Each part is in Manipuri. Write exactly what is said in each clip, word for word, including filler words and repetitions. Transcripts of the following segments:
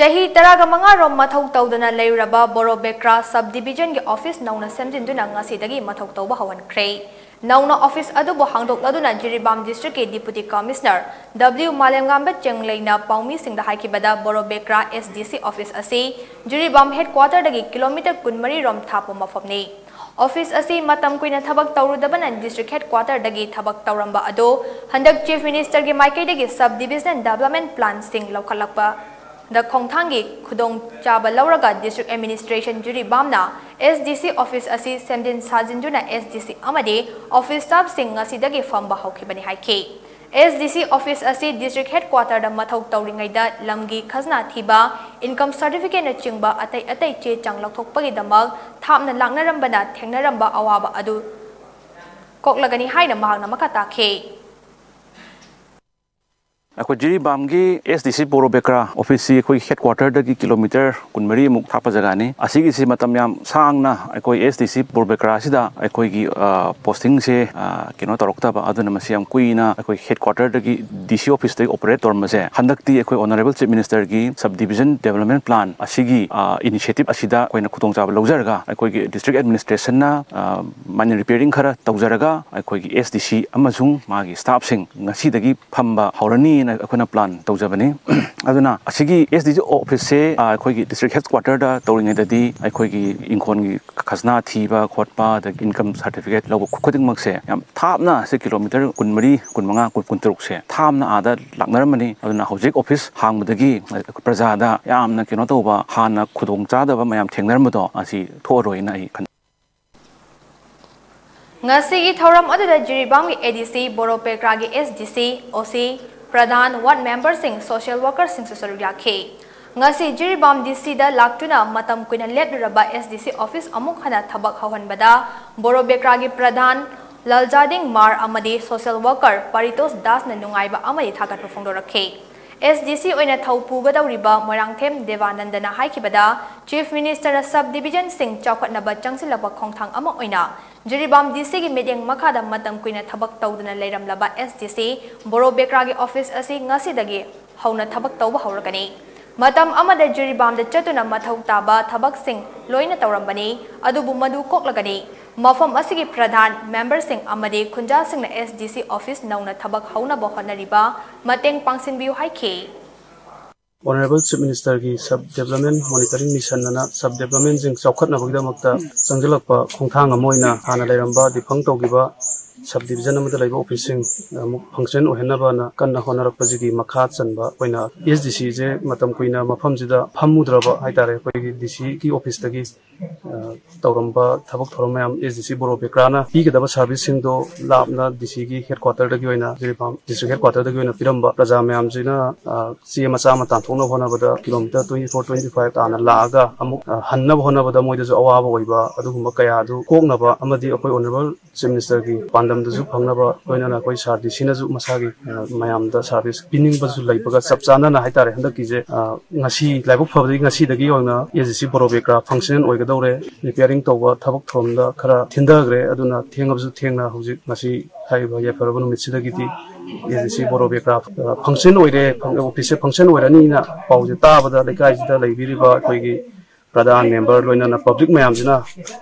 ꯆꯍꯤ ꯇꯔꯥꯒ ꯃꯉꯥ ꯔꯣꯝ ꯃꯊꯧ ꯇꯧꯗꯅ ꯂꯩꯔꯨꯔꯕ ꯕꯣꯔꯣꯕꯦꯀ꯭ꯔꯥ ꯁꯕ ꯗꯤꯕꯤꯖꯟꯒꯤ ꯑꯣꯐꯤꯁ ꯅꯧꯅ ꯁꯦꯝꯖꯤꯟꯗꯨꯅ ꯉꯁꯤꯗꯒꯤ ꯃꯊꯧ ꯇꯧꯕ ꯍꯧꯍꯟꯈ꯭ꯔꯦ꯫ ꯅꯧꯅ ꯑꯣꯐꯤꯁ ꯑꯗꯨꯕꯨ ꯍꯥꯡꯗꯣꯛꯂꯗꯨꯅ ꯖꯤꯔꯤꯕꯥꯝ ꯗꯤꯁꯇ꯭ꯔꯤꯛꯀꯤ ꯗꯤꯄꯨꯇꯤ ꯀꯃꯤꯁꯅꯔ ꯗꯕ꯭ꯂꯤꯎ ꯃꯥꯂꯦꯝꯉꯥꯟꯕ ꯆꯦꯡꯂꯩꯅ ꯄꯥꯎꯃꯤꯁꯤꯡꯗ ꯍꯥꯏꯈꯤꯕꯗ ꯕꯣꯔꯣꯕꯦꯀ꯭ꯔꯥ ꯑꯦꯁ ꯗꯤ ꯁꯤ ꯑꯣꯐꯤꯁ ꯑꯁꯤ ꯖꯤꯔꯤꯕꯥꯝ ꯍꯦꯗꯀ꯭ꯋꯥꯇꯔꯗꯒꯤ ꯀꯤꯂꯣꯃꯤꯇꯔ ꯀꯨꯟꯃꯔꯤ ꯔꯣꯝ ꯊꯥꯞꯄ ꯃꯐꯝꯅꯤ꯫ ꯑꯣꯐꯤꯁ ꯑꯁꯤ ꯃꯇꯝ ꯀꯨꯏꯅ ꯊꯕꯛ ꯇꯧꯔꯨꯗꯕꯅ ꯗꯤꯁꯇ꯭ꯔꯤꯛ ꯍꯦꯗꯀ꯭ꯋꯥꯇꯔꯗꯒꯤ ꯊꯕꯛ ꯇꯧꯔꯝꯕ ꯑꯗꯨ ꯍꯟꯗꯛ ꯆꯤꯐ ꯃꯤꯅꯤꯁꯇꯔꯒꯤ ꯃꯥꯏꯀꯩꯗꯒꯤ ꯁꯕ ꯗꯤꯕꯤꯖꯅꯦꯜ ꯗꯤꯕꯦꯂꯞꯃꯦꯟ ꯄ꯭ꯂꯥꯟꯁꯤꯡ ꯂꯧꯈꯠꯂꯛꯄ ꯗ ꯈꯣꯡꯊꯥꯡꯒꯤ ꯈꯨꯗꯣꯡꯆꯥꯕ ꯂꯧꯔꯒ ꯗꯤꯁꯇ꯭ꯔꯤꯛ ꯑꯦꯗꯃꯤꯅꯤꯁꯇ꯭ꯔꯦꯁꯟ ꯖꯤꯔꯤꯕꯥꯝꯅ ꯑꯦꯁ ꯗꯤ ꯁꯤ ꯑꯣꯐꯤꯁ ꯑꯁꯤ ꯁꯦꯝꯖꯤꯟ ꯁꯥꯖꯤꯟꯗꯨꯅ ꯑꯦꯁ ꯗꯤ ꯁꯤ ꯑꯃꯗꯤ ꯑꯣꯐꯤꯁ ꯁ꯭ꯇꯥꯐꯁꯤꯡ ꯉꯁꯤꯗꯒꯤ ꯐꯝꯕ ꯍꯧꯈꯤꯕꯅꯤ ꯍꯥꯏꯈꯤ꯫ ꯑꯦꯁ ꯗꯤ ꯁꯤ ꯑꯣꯐꯤꯁ ꯑꯁꯤ ꯗꯤꯁꯇ꯭ꯔꯤꯛ ꯍꯦꯗꯀ꯭ꯋꯥꯇꯔꯗ ꯃꯊꯧ ꯇꯧꯔꯤꯉꯩꯗ ꯂꯝꯒꯤ ꯈꯖꯅꯥ ꯊꯤꯕ, ꯏꯟꯀꯝ ꯁꯥꯔꯇꯤꯐꯤꯀꯦꯠꯅꯆꯤꯡꯕ ꯑꯇꯩ ꯑꯇꯩ ꯆꯦ ꯆꯥꯡ ꯂꯧꯊꯣꯛꯄꯒꯤꯗꯃꯛ ꯊꯥꯞꯅ ꯂꯥꯛꯅꯔꯝꯕꯅ ꯊꯦꯡꯅꯔꯝꯕ ꯑꯋꯥꯕ ꯑꯗꯨ ꯀꯣꯛꯂꯒꯅꯤ ꯍꯥꯏꯅ ꯃꯍꯥꯛꯅ ꯃꯈꯥ ꯇꯥꯈꯤ꯫ ꯑꯩꯈꯣꯏ ꯖꯤꯔꯤꯕꯥꯝꯒꯤ ꯑꯦꯁ ꯗꯤ ꯁꯤ ꯕꯣꯔꯣꯕꯦꯀ꯭ꯔꯥ ꯑꯣꯐꯤꯁꯁꯤ ꯑꯩꯈꯣꯏ ꯍꯦꯗꯀ꯭ꯋꯥꯇꯔꯗꯒꯤ ꯀꯤꯂꯣꯃꯤꯇꯔ ꯀꯨꯟꯃꯔꯤꯃꯨꯛ ꯊꯥꯞꯄ ꯖꯒꯥꯅꯤ꯫ ꯑꯁꯤꯒꯤꯁꯤ ꯃꯇꯝ ꯌꯥꯝ ꯁꯥꯡꯅ ꯑꯩꯈꯣꯏ ꯑꯦꯁ ꯗꯤ ꯁꯤ ꯕꯣꯔꯣꯕꯦꯀ꯭ꯔꯥ ꯑꯁꯤꯗ ꯑꯩꯈꯣꯏꯒꯤ, ꯑ, ꯄꯣꯁꯇꯤꯡꯁꯦ, ꯑ, ꯀꯩꯅꯣ ꯇꯧꯔꯛꯇꯕ, ꯑꯗꯨꯅ ꯃꯁꯤ ꯌꯥꯝ ꯀꯨꯏꯅ ꯑꯩꯈꯣꯏ ꯍꯦꯗꯀ꯭ꯋꯥꯇꯔꯗꯒꯤ ꯗꯤ ꯁꯤ ꯑꯣꯐꯤꯁꯇꯒꯤ ꯑꯣꯄꯔꯦꯠ ꯇꯧꯔꯝꯕꯁꯦ ꯍꯟꯗꯛꯇꯤ ꯑꯩꯈꯣꯏ ꯑꯣꯅꯔꯦꯕꯜ ꯆꯤꯐ ꯃꯤꯅꯤꯁꯇꯔꯒꯤ ꯁꯕ ꯗꯤꯕꯤꯖꯟ ꯗꯤꯕꯦꯂꯞꯃꯦꯟ ꯄ꯭ꯂꯥꯟ ꯑꯁꯤꯒꯤ, ꯑ, ꯏꯅꯤꯁꯤꯌꯦꯇꯤꯚ ꯑꯁꯤꯗ ꯑꯩꯈꯣꯏꯅ ꯈꯨꯗꯣꯡꯆꯥꯕ ꯂꯧꯖꯔꯒ ꯑꯩꯈꯣꯏꯒꯤ ꯗꯤꯁꯇ꯭ꯔꯤꯛ ꯑꯦꯗꯃꯤꯅꯤꯁꯇ꯭ꯔꯦꯁꯟꯅ, ꯑ, ꯃꯥꯏꯅꯔ ꯔꯤꯄꯤꯌꯥꯔꯤꯡ ꯈꯔ ꯇꯧꯖꯔꯒ ꯑꯩꯈꯣꯏꯒꯤ ꯑꯦꯁ ꯗꯤ ꯁꯤ ꯑꯃꯁꯨꯡ ꯃꯥꯒꯤ ꯁ꯭ꯇꯥꯐꯁꯤꯡ ꯉꯁꯤꯗꯒꯤ ꯐꯝꯕ ꯍꯧꯔꯅꯤꯅ ꯑꯩꯈꯣꯏꯅ ꯄ꯭ꯂꯥꯟ ꯇꯧꯖꯕꯅꯤ꯫ ꯑꯗꯨꯅ ꯑꯁꯤꯒꯤ ꯑꯦꯁ ꯗꯤ ꯁꯤ ꯑꯣꯐꯤꯁꯁꯦ, ꯑ, ꯑꯩꯈꯣꯏꯒꯤ ꯗꯤꯁꯇ꯭ꯔꯤꯛ ꯍꯦꯗꯀ꯭ꯋꯥꯇꯔꯗ ꯇꯧꯔꯤꯉꯩꯗꯗꯤ ꯑꯩꯈꯣꯏꯒꯤ ꯏꯪꯈꯣꯜꯒꯤ ꯈꯖꯅꯥ ꯊꯤꯕ ꯈꯣꯠꯄ, ꯑꯗꯒꯤ ꯏꯟꯀꯝ ꯁꯥꯔꯇꯤꯐꯤꯀꯦꯠ ꯂꯧꯕ ꯈꯨꯗꯤꯡꯃꯛꯁꯦ ꯌꯥꯝ ꯊꯥꯞꯅ, ꯁꯤ ꯀꯤꯂꯣꯃꯤꯇꯔ ꯀꯨꯟꯃꯔꯤ, ꯀꯨꯟꯃꯉꯥ, ꯀꯨꯟ, ꯀꯨꯟꯇꯔꯨꯛꯁꯦ ꯊꯥꯞꯅ ꯑꯥꯗ ꯂꯥꯛꯅꯔꯝꯕꯅꯤ꯫ ꯑꯗꯨꯅ ꯍꯧꯖꯤꯛ ꯑꯣꯐꯤꯁ ꯍꯥꯡꯕꯗꯒꯤ ꯄ꯭ꯔꯖꯥꯗ ꯌꯥꯝꯅ ꯀꯩꯅꯣ ꯇꯧꯕ, ꯍꯥꯟꯅ ꯈꯨꯗꯣꯡ ꯆꯥꯗꯕ ꯃꯌꯥꯝ ꯊꯦꯡꯅꯔꯝꯕꯗꯣ ꯑꯁꯤ ꯊꯣꯛꯑꯔꯣꯏꯅ ꯑꯩ ꯈꯟꯖꯩ꯫ ꯉꯁꯤꯒꯤ ꯊꯧꯔꯝ ꯑꯗꯨꯗ ꯖꯤꯔꯤꯕꯥꯝꯒꯤ ꯑꯦ ꯗꯤ ꯁꯤ, ꯕꯣꯔꯣꯄꯦꯀ꯭ꯔꯥꯒꯤ ꯑꯦꯁ ꯗꯤ ꯁꯤ, ꯑꯣ ꯁꯤ, ꯄ꯭ꯔꯙꯥꯟ, ꯋꯥꯔꯗ ꯃꯦꯝꯕꯔꯁꯤꯡ, ꯁꯣꯁꯤꯌꯦꯜ ꯋꯥꯔꯀꯔꯁꯤꯡꯁꯨ ꯁꯔꯨꯛ ꯌꯥꯈꯤ꯫ ꯉꯁꯤ ꯖꯤꯔꯤꯕꯥꯝ ꯗꯤ ꯁꯤꯗ ꯂꯥꯛꯇꯨꯅ ꯃꯇꯝ ꯀꯨꯏꯅ ꯂꯦꯞꯂꯨꯔꯕ ꯑꯦꯁ ꯗꯤ ꯁꯤ ꯑꯣꯐꯤꯁ ꯑꯃꯨꯛ ꯍꯟꯅ ꯊꯕꯛ ꯍꯧꯍꯟꯕꯗ ꯕꯣꯔꯣꯕꯦꯀ꯭ꯔꯥꯒꯤ ꯄ꯭ꯔꯙꯥꯟ ꯂꯜꯖꯥꯗꯤꯡ ꯃꯥꯔ ꯑꯃꯗꯤ ꯁꯣꯁꯤꯌꯦꯜ ꯋꯥꯔꯀꯔ ꯄꯥꯔꯤꯇꯣꯁ ꯗꯥꯁꯅ ꯅꯨꯡꯉꯥꯏꯕ ꯑꯃꯗꯤ ꯊꯥꯒꯠꯄ ꯐꯣꯡꯗꯣꯔꯛꯈꯤ꯫ ꯑꯦꯁ ꯗꯤ ꯁꯤ ꯑꯣꯏꯅ ꯊꯧ ꯄꯨꯒꯗꯧꯔꯤꯕ ꯃꯣꯏꯔꯥꯡꯊꯦꯝ ꯗꯦꯕꯥꯅꯟꯗꯅ ꯍꯥꯏꯈꯤꯕꯗ, ꯆꯤꯐ ꯃꯤꯅꯤꯁꯇꯔꯅ ꯁꯕ ꯗꯤꯕꯤꯖꯟꯁꯤꯡ ꯆꯥꯎꯈꯠꯅꯕ ꯆꯪꯁꯤꯜꯂꯛꯄ ꯈꯣꯡꯊꯥꯡ ꯑꯃ ꯑꯣꯏꯅ ꯖꯤꯔꯤꯕꯥꯝ ꯗꯤ ꯁꯤꯒꯤ ꯃꯤꯠꯌꯦꯡ ꯃꯈꯥꯗ ꯃꯇꯝ ꯀꯨꯏꯅ ꯊꯕꯛ ꯇꯧꯗꯨꯅ ꯂꯩꯔꯝꯂꯕ ꯑꯦꯁ ꯗꯤ ꯁꯤ ꯕꯣꯔꯣꯕꯦꯀ꯭ꯔꯥꯒꯤ ꯑꯣꯐꯤꯁ ꯑꯁꯤ ꯉꯁꯤꯗꯒꯤ ꯍꯧꯅ ꯊꯕꯛ ꯇꯧꯕ ꯍꯧꯔꯒꯅꯤ꯫ ꯃꯇꯝ ꯑꯃꯗ ꯖꯤꯔꯤꯕꯥꯝꯗ ꯆꯠꯇꯨꯅ ꯃꯊꯧ ꯇꯥꯕ ꯊꯕꯛꯁꯤꯡ ꯂꯣꯏꯅ ꯇꯧꯔꯝꯕꯅꯤ, ꯑꯗꯨꯕꯨ ꯃꯗꯨ ꯀꯣꯛꯂꯒꯅꯤ ꯃꯐꯝ ꯑꯁꯤꯒꯤ ꯄ꯭ꯔꯙꯥꯟ, ꯃꯦꯝꯕꯔꯁꯤꯡ ꯑꯃꯗꯤ ꯈꯨꯟꯖꯥꯁꯤꯡꯅ ꯑꯦꯁ ꯗꯤ ꯁꯤ ꯑꯣꯐꯤꯁ ꯅꯧꯅ ꯊꯕꯛ ꯍꯧꯅꯕ ꯍꯣꯠꯅꯔꯤꯕ ꯃꯇꯦꯡ ꯄꯥꯡꯁꯤꯟꯕꯤꯌꯨ ꯍꯥꯏꯈꯤ꯫ ꯑꯣꯅꯔꯦꯕꯜ ꯆꯤꯐ ꯃꯤꯅꯤꯁꯇꯔꯒꯤ ꯁꯕ ꯗꯦꯕꯂꯞꯃꯦꯟ ꯃꯣꯅꯤꯇꯔꯤꯡ ꯃꯤꯁꯟ ꯑꯅ ꯁꯕ ꯗꯦꯕꯂꯞꯃꯦꯟꯁꯤꯡ ꯆꯥꯎꯈꯠꯅꯕꯒꯤꯗꯃꯛꯇ ꯆꯪꯁꯤꯜꯂꯛꯄ ꯈꯣꯡꯊꯥꯡ ꯑꯃ ꯑꯣꯏꯅ ꯍꯥꯟꯅ ꯂꯩꯔꯝꯕ ꯗꯤꯐꯪ ꯇꯧꯈꯤꯕ ꯁꯕ ꯗꯤꯕꯤꯖꯟ ꯑꯃꯗ ꯂꯩꯕ ꯑꯣꯐꯤꯁꯁꯤꯡ ꯑꯃꯨꯛ ꯐꯪꯁꯟ ꯑꯣꯏꯍꯟꯅꯕꯅ ꯀꯟꯅ ꯍꯣꯠꯅꯔꯛꯄꯁꯤꯒꯤ ꯃꯈꯥ ꯆꯟꯕ ꯑꯣꯏꯅ ꯑꯦꯁ ꯗꯤ ꯁꯤꯁꯦ ꯃꯇꯝ ꯀꯨꯏꯅ ꯃꯐꯝꯁꯤꯗ ꯐꯝꯃꯨꯗ꯭ꯔꯕ ꯍꯥꯏꯇꯥꯔꯦ꯫ ꯑꯩꯈꯣꯏꯒꯤ ꯗꯤ ꯁꯤꯒꯤ ꯑꯣꯐꯤꯁꯇꯒꯤ ꯇꯧꯔꯝꯕ ꯊꯕꯛ ꯊꯧꯔꯝ ꯃꯌꯥꯝ ꯑꯦꯁ ꯗꯤ ꯁꯤ ꯕꯣꯔꯣ ꯕꯦꯀ꯭ꯔꯥꯅ ꯄꯤꯒꯗꯕ ꯁꯥꯔꯚꯤꯁꯁꯤꯡꯗꯣ ꯂꯥꯞꯅ ꯗꯤ ꯁꯤꯒꯤ ꯍꯦꯗ ꯀ꯭ꯋꯥꯇꯔꯗꯒꯤ ꯑꯣꯏꯅ ꯖꯤꯔꯤꯕꯥꯝ ꯗꯤꯁꯇ꯭ꯔꯤꯛ ꯍꯦꯗ ꯀ꯭ꯋꯥꯇꯔꯗꯒꯤ ꯑꯣꯏꯅ ꯄꯤꯔꯝꯕ ꯄ꯭ꯔꯖꯥ ꯃꯌꯥꯝꯁꯤꯅ ꯆꯦ ꯃꯆꯥ ꯑꯃ ꯇꯥꯟꯊꯣꯛꯅꯕ ꯍꯣꯠꯅꯕꯗ kilometre twenty four twenty five ꯇꯥꯅ ꯂꯥꯛꯑꯒ ꯑꯃꯨꯛ ꯍꯟꯅꯕ ꯍꯣꯠꯅꯕꯗ ꯃꯣꯏꯗꯁꯨ ꯑꯋꯥꯕ ꯑꯣꯏꯕ ꯑꯗꯨꯒꯨꯝꯕ ꯀꯌꯥ ꯑꯗꯨ ꯀꯣꯛꯅꯕ ꯑꯃꯗꯤ ꯑꯩꯈꯣꯏ ꯑꯣꯅꯔꯦꯕꯜ ꯆꯤꯐ ꯃꯤꯅꯤꯁꯇꯔꯒꯤ ꯄꯥꯟꯗꯝꯗꯁꯨ ꯐꯪꯅꯕ ꯂꯣꯏꯅꯅ ꯑꯩꯈꯣꯏ ꯁꯥꯔ ꯗꯤ ꯁꯤꯅꯁꯨ ꯃꯁꯥꯒꯤ ꯃꯌꯥꯝꯗ ꯁꯥꯔꯚꯤꯁ ꯄꯤꯅꯤꯡꯕꯁꯨ ꯂꯩꯕꯒ ꯆꯞ ꯆꯥꯟꯅꯅ ꯍꯥꯏꯇꯥꯔꯦ꯫ ꯍꯟꯗꯛꯀꯤꯁꯦ ꯉꯁꯤ ꯂꯥꯏꯕꯛ ꯐꯕꯗꯒꯤ ꯉꯁꯤꯗꯒꯤ ꯑꯣꯏꯅ ꯑꯦꯁ ꯗꯤ ꯁꯤ ꯕꯣꯔꯣ ꯕꯦꯀ꯭ꯔꯥ ꯐꯪꯁꯅꯦꯜ ꯑꯣꯏꯒꯗꯧꯔꯦ꯫ ꯔꯤꯄꯤꯌꯥꯔꯤꯡ ꯇꯧꯕ ꯊꯕꯛ ꯊꯧꯔꯝꯗ ꯈꯔ ꯊꯤꯟꯊꯈ꯭ꯔꯦ꯫ ꯑꯗꯨꯅ ꯊꯦꯡꯉꯕꯁꯨ ꯊꯦꯡꯅ ꯍꯧꯖꯤꯛ ꯉꯁꯤ ꯍꯥꯏꯔꯤꯕ ꯌꯥꯏꯐꯔꯕ ꯅꯨꯃꯤꯠꯁꯤꯗꯒꯤꯗꯤ ꯑꯦꯁ ꯗꯤ ꯁꯤ ꯕꯣꯔꯣ ꯕꯦꯀ꯭ꯔꯥ ꯐꯪꯁꯟ ꯑꯣꯏꯔꯦ, ꯑꯣꯐꯤꯁꯁꯦ ꯐꯪꯁꯟ ꯑꯣꯏꯔꯅꯤꯅ ꯄꯥꯎꯁꯦ ꯇꯥꯕꯗ ꯂꯩꯀꯥꯏꯁꯤꯗ ꯂꯩꯕꯤꯔꯤꯕ ꯑꯩꯈꯣꯏꯒꯤ ꯄ꯭ꯔꯙꯥꯟ, ꯃꯦꯝꯕꯔ ꯂꯣꯏꯅꯅ ꯄꯕ꯭ꯂꯤꯛ ꯃꯌꯥꯝꯁꯤꯅ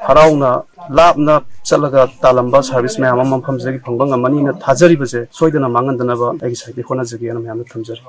ꯍꯔꯥꯎꯅ ꯂꯥꯞꯅ ꯆꯠꯂꯒ ꯇꯥꯜꯂꯝꯕ ꯁꯥꯔꯚꯤꯁ ꯃꯌꯥꯝ ꯑꯃ ꯃꯐꯝꯁꯤꯗꯒꯤ ꯐꯪꯕ ꯉꯝꯃꯅꯤꯅ ꯊꯥꯖꯔꯤꯕꯁꯦ ꯁꯣꯏꯗꯅ ꯃꯥꯡꯍꯟꯗꯅꯕ ꯑꯩꯒꯤ ꯁꯥꯏꯠꯇꯒꯤ ꯍꯣꯠꯅꯖꯒꯦꯅ ꯃꯌꯥꯝꯗ ꯊꯝꯖꯔꯤ꯫